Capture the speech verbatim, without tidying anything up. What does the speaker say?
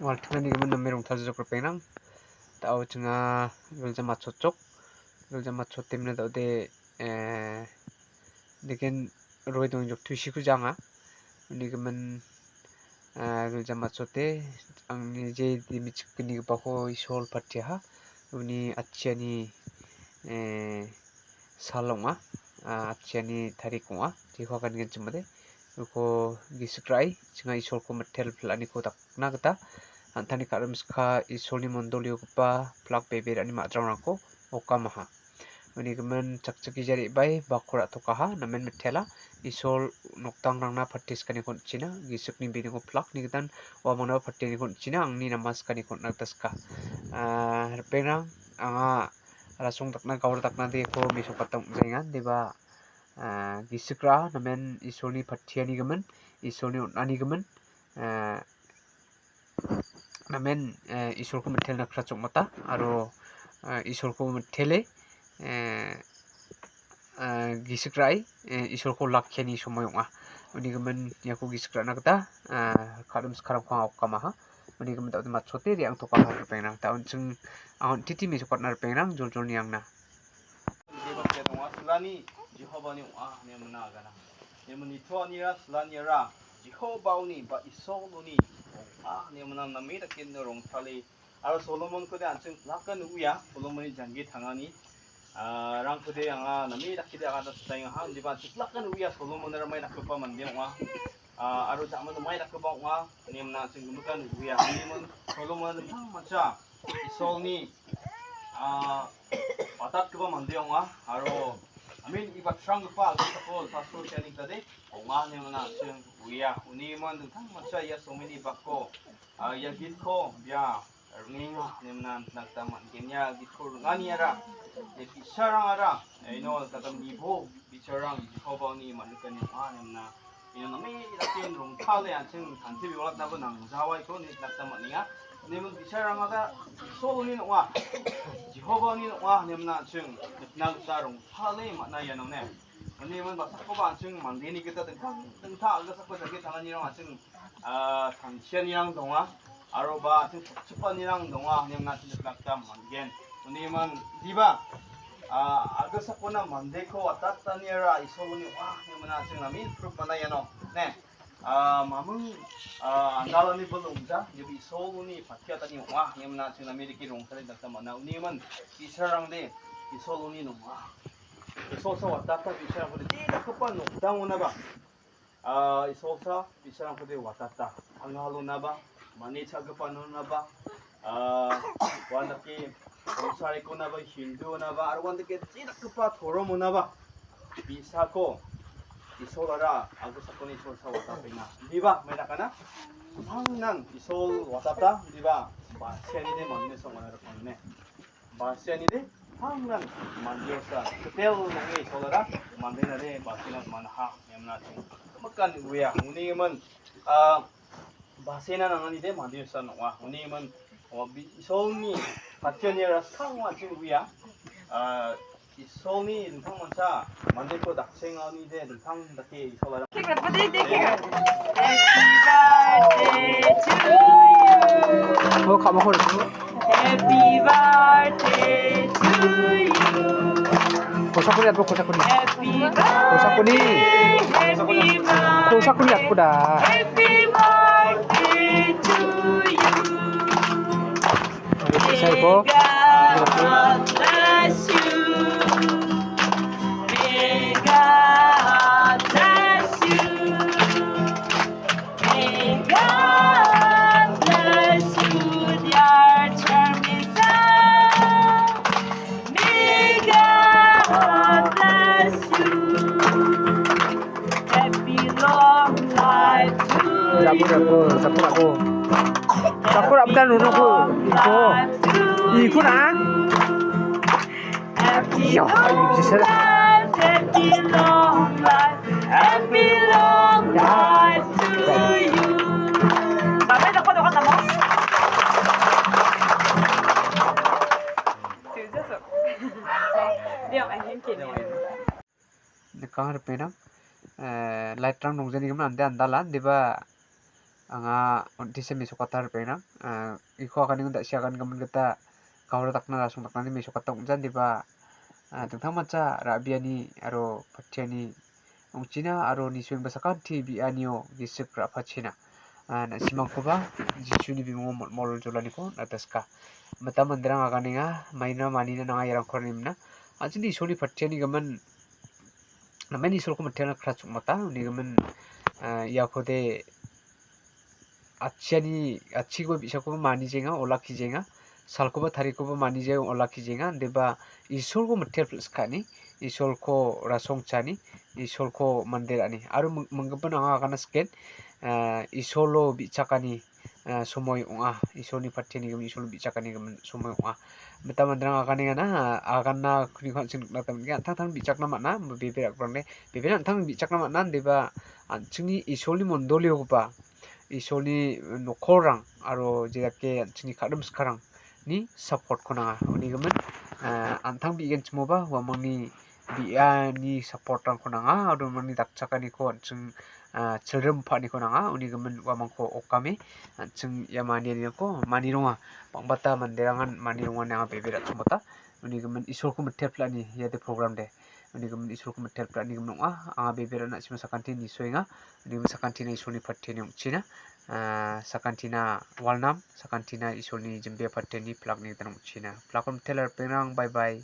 Waltinganigimin name rongtalsok ripengrang. Tao chinga gilja matchotchok. Gilja matchotemna daode, eh, degen roi dongjok tuisiko janga. Unigimin, eh, gilja matchote angni je dimichikgnigipako Isol patiaha. Uni atchiani, eh, sal ong·a, ah, atchiani tarik ong·a, jeko agangenchimode. Uko gisik ra·e, chinga Isolko mitel pil·aniko dakna gita, an·tangni ka·rimska Isolni mondoliogipa plak beberani ma·drangko okamaha. Uni gimin chakchakgija re·bae bakko ra·tokaha, namen mitela. Isol nokdangrangna patiskaniko on·china, gisikni biniko plakni gitan uamanaba patiniko on·china, angni namaskaniko on·na gita sika. Ah, ripengrang, anga rasong dakna, gaur dakna deko mesokatna ong·jaenga, deba, ah, gisik ra·a, namen Isolni patianigimin, Isolni on·anigimin, ah, namen, eh, Isolko mitelna kra chokmata, aro, eh, Isolko mitele, eh, eh, gisik ra·e, eh, Isolko lakkiani somoi ong·a. Unigimin iako gisik ra·na gita, eh, ka·rim sikarangko anga okamaha. Unigimin da·ode matchote re·angtokaha ripengrang. Da·on ching angon titi mesokatna ripengrang, joljolni angna. Silani Jehovani ong·a ine mina agana. Ine nitoanira silaniara Jehovaoni ba Isoloni ong·a ine mina name dake ino rongtale. Aro Solomonkode an·ching plakan uia, Solomonni janggi tangani, ah, rangkode anga name dakede agana sitaengaha, indiba an·ching plakan uia, Solomonara mai dakgipa mande ong·a. Ah, aro ja·mano mai dakgipa ong·a, ine mina an·ching gimikan uia. Solomon, Solomon dingtang mancha Isolni, ah, watatgipa mande ong·a, aro amin ibatranggipa algipako sasro siani gitade ong·a ine mina an·ching uia. Uni iman dingtang mancha ia someni bako, ah, ia gitko bia ringenga ine mina nikna gita man·gen. Ia gitko ringani ara, ia bi·sarang ara, ino gadang nibo bi·sarang Jehovani man·nikani ong·a ine mina. Ino name daken rongtale an·ching tanti biwalatnaba nangjawaiko ine nikna gita man·enga. Ine mina bi·sarangara Isoloni ong·a, Jehovani ong·a ine mina an·ching nikna gita rongtale man·a ianone. Ine mina basakoba an·ching mandeni gita dingtang dingtang algasako jage tanganirang an·ching, ah, tangsianirang donga. Aroba an·ching chokchipanirang donga ine mina an·ching nikna gita man·gen. Ine mina diba, ah, algasakona mandeko watataniara Isoloni ong·a ine mina an·ching name proof man·a iano. Ne? Ah, mamung, ah, andalani bilongja, ia Isoloni patiatani ong·a, ia mina an·ching name dake rongtale dakta man·a. Uni iman bi·sarangde Isoloni ong·a. Isolsa watata bi·sarangkode je dakgipa nokdangonaba, ah, Isolsa bi·sarangkode watata. Angalonaba, mani cha·gipanonaba, ah, uandake Rosarikonaba, Hinduonaba, aro uandake je dakgipa toromonaba, bi·sako Isolara, algasakoni Isolsa watapenga. Indiba, mai dakana? Pangnan Isol watata, indiba, basianide manine songona rokone. Basianide, pangnan mandiosa. Ketel nonge Isolara, mandenade, basianan manaha, ia mina an·ching. Mekan uia, uni iman, ah, Basena nanganide mande osa ong·a. Uni iman, o, bi-, Isolni patiani raskango an·ching uia. Ah, Isolni dingtang mancha mandeko dakchenganide dingtang dake Isolara. Happy birthday to you. Oh, kamu kau itu. Happy birthday to you. Kosakuri atau kosakuri? Happy birthday, kosakuri. Happy birthday. Kosakuri aku dah. Happy birthday to you. Saya ko. May God bless you. May God bless you. May God bless you, dear Teresa. May God bless you. Happy long life to you. Rapu, rapu, rapu, rapu. Rapu, rapu, dan nunu ku. Iko. Iko na. Happy long life, happy long life, happy long life to you. Nikang ripena, eh, light rang nongjani gimin ande andala, deba Anga on·tisa mesokata ripengrang, ah, iko aganengon da·si agangimin gita gaura dakna rasong daknani mesokata ong·ja, indiba, ah, dingtangmancha ra·biani aro patiani ong·china aro nisoengba sakanti bi·anio gisik ra·pachina, ah, na·simangkoba Jisuni bimungo mol-, mol jolaniko nataska. Mita manderang aganenga, maina manina nanga iarangko nimna. An·chingni Isolni patiani gimin, namen Isolko mitena kra chukmata, unigimin, ah, iakode atchiani, atchikoba bi·sakoba manijenga, olakkijenga, salkoba tarikoba manijenga, olakkijenga, indiba Isolko mitelpil·skani, Isolko rasongchani, Isolko manderani. Aro ming-, minggipin anga agana siken, ah, Isolo bi·chakani, ah, somoi ong·a. Isolni patiani gimin, Isolo bi·chakani gimin somoi ong·a. Mita manderang aganengana, ah, aganna kuniko an·ching nikna gita man·gen. An·tangtang bi·chakna man·a, bebe rak·rangde. Bebe an·tang bi·chakna man·a, indiba an·chingni Isolni mondoliogipa, Isolni nokorrang aro jedake an·chingni ka·rim sikarangni support-ko nanga. Unigimin, ah, an·tang bi·genchimoba uamangni bi·ani support-rangko nanga, aro uamangni dakchakaniko an·ching, ah, chilrim pa·aniko nanga. Unigimin uamangko okame an·ching ia manianirangko manironga. Bang·bata manderangan manirongani anga bebe ra·chongmota. Unigimin Isolko mitelpil·ani iade program de. Unigimin Isolko mitelpil·ani gimin ong·a. Anga bebe ra·na sima sakanti nisoenga. Unigimin sakantina Isolni patiani ong·china. Ah, sakantina walnam, sakantina Isolni jimbia patiani pilakni gimin ong·china. Pilakon mitelar pengrang, bye bye.